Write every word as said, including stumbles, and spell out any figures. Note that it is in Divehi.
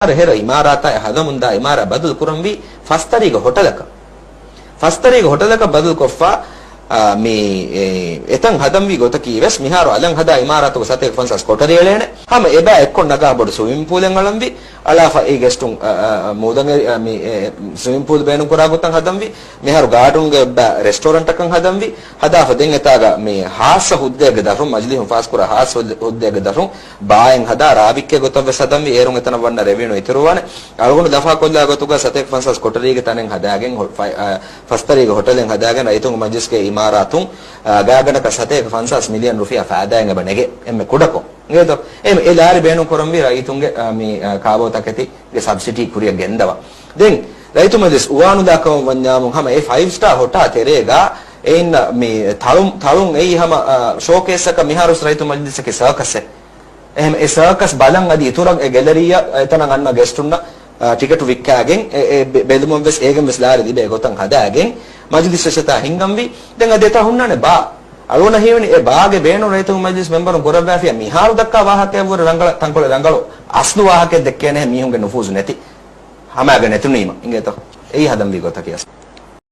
އަހަރު ހެރަ އިމާރާތާއި ހަދަމުންދާ އިމާރާތް ބަދަލު ކުރަންވީ ފަސްތަރީގަ ހޮޓަލަކަށް. ފަސްތަރީގަ ހޮޓަލަކަށް ބަދަލުކޮށްފަ، އާ، މި، އެ، އެތަން ހަދަންވީ ގޮތަކީ ވެސް މިހާރު އަލަށް ހަދާ އިމާރާތުގަ ސަތޭކަ ފަންސާސް ކޮޓަރި އެޅޭނެ. ހަމަ އެބަ އެއްކޮށް ނަގާ ބޮޑު ސުވިމިން ޕޫލެއް އަޅަންވީ. އަޅާފަ އެ ގެސްޓުން، އަ، އަ، މޫދަނގެ، އަ، މި، އެ، ސުވިމިން ޕޫލް ބޭނުން ކުރާ ގޮތަށް ހަދަންވީ. މިހާރު ގާޑުންގެ އެއްބަ ރެސްޓޯރަންޓަކަށް ހަދަންވީ. ހަދާފަ ދެން އެތާގަ މި ހާއްސަ ހުއްދައެއްގެ ދަށުން، މަޖިލީހުން ފާސްކުރާ ހާއްސަ ހުއްދަ-، ހުއްދައެއްގެ ދަށުން ބާއެއް ހަދާ ރާވިއްކޭ ގޮތަށް ވެސް ހަދަންވީ. އޭރުން އެތަނަށް ވަންނަ ރެވިނޫ އިތުރުވާނެ. އަޅުގަނޑު ލަފާކޮށްލާ ގޮތުގަ ސަތޭކަ ފަންސާސް ކޮޓަރީގެ ތަނެއް ހަދާގެން ހޮ-، ފަ-، އަ، ފަސްތަރީގެ ހޮޓަލެއް ހަދާގެން ރައްޔިތުންގެ މަޖިލިސްގެ އިމާރާތުން، އަ، ގާތްގަނޑަކަށް ސަތޭކަ ފަންސާސް މިލިއަން ރުފިޔާ ފައިދާއެއް އެބަ ނެގޭ. އެންމެ ކުޑަކޮށް. އިނގޭތޯ؟ އެ، އެ ލާރި ބޭނުން ކުރަންވީ ރައްޔިތުންގެ، އަ، މި، އަ، ކާބޯތަކެތިގެ ސަބްސިޑީ ކުރިއަށް ގެންދަވާ. ދެން ރައްޔިތު މަޖިލިސް އުވާނުލާ ކަމަށް ވަންޏާމު ހަމަ އެ ފައިވް ސްޓާ ހޮޓާ ތެރޭގަ އެ އިންނަ މި ތަޅުން، ތަޅުން އެއީ ހަމަ، އަ، ޝޯކޭސްއަކަށް މިހާރު ވެސް ރައްޔިތު މަޖިލިސްއަކީ ސަރކަސްއެއް. އެހެން އެ ސަރކަސް ބަލަން އަދި އިތުރަށް އެ ގެލަރީއަށް އެތަނަށް އަންނަ ގެސްޓުންނަށް، އަ، ޓިކެޓު ވިއްކާގެން އެ، އެ ބެ-، ބެލުމަށް ވެސް އޭގެން ވެސް ލާރި ލިބޭ ގޮތަށް ހަދާގެން މަޖިލިސް އެށެތާ ހިންގަންވީ. ދެން އަދި އެތާ ހުންނާނެ ބާ. އަޅުގަނޑަށް ހީވަނީ އެ ބާގެ ބޭނުން ރައްޔިތުންގެ މަޖިލިސް މެމްބަރުން ކުރައްވާފިޔާ މިހާރު ދައްކާ ވާހަކައަށްވުރެ ރަނގަޅަށް ތަންކޮޅެއް ރަނގަޅު އަސްލު ވާހަކައެއް ދެއްކޭނެހެން މީހުންގެ ނުފޫޒު ނެތި. ހަމައިގަ ނެތުނީމަ އިނގޭތޯ؟ އެއީ ހަދަންވީ ގޮތަކީ އަސް.